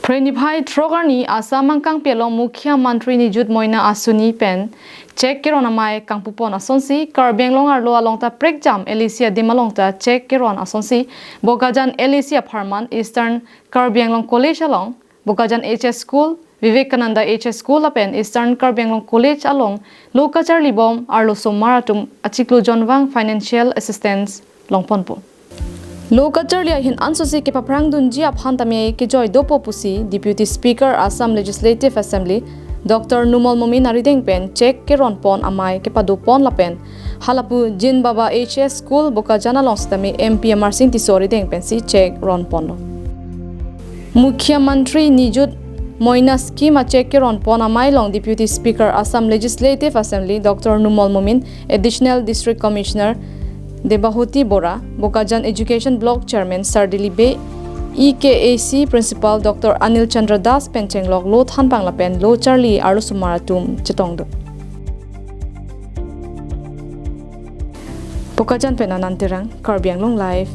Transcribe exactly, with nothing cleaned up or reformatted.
Phre niphai throk arni Assam angkangpi along Mukhyamantri Nijut Moina Asuni pen cheque keron amei kangpupon asonsi Karbi Anglong arlo along ta prekjam L A C adim along ta cheque keron asonsi Bokajan L A C apharman Eastern Karbi Anglong College along, Bokajan H S School, Vivekananda H S School lapen Eastern Karbi Anglong College along lo kacharlibom arlosomar atum achiklo jonvang financial assistance longponpo. Lo kacharli ahin ansosi kepaphrangdunji aphan tame kejoi dopo pusi Deputy Speaker Assam Legislative Assembly Doctor Numal Momin arideng pen cheque keronpon amei kepadopon lapen halapu Jin Baba H S School Bokajan along sitame M P Amarsing Tisso arideng pensi cheque ronponlo. Mukhyamantri Nijut Moina Scheme acheque keronpon amei along Deputy Speaker Assam Legislative Assembly Doctor Numal Momin, Additional District Commissioner Debahuti Bora, Bokajan Education Block Chairman Sardili Bey, E K A C Principal Doctor Anil Chandra Das pen chenglok lo thanbang lapen lo charli arlosomar atum chetongdun. Bokajan pen Anand Terang, Karbi Anglong Live.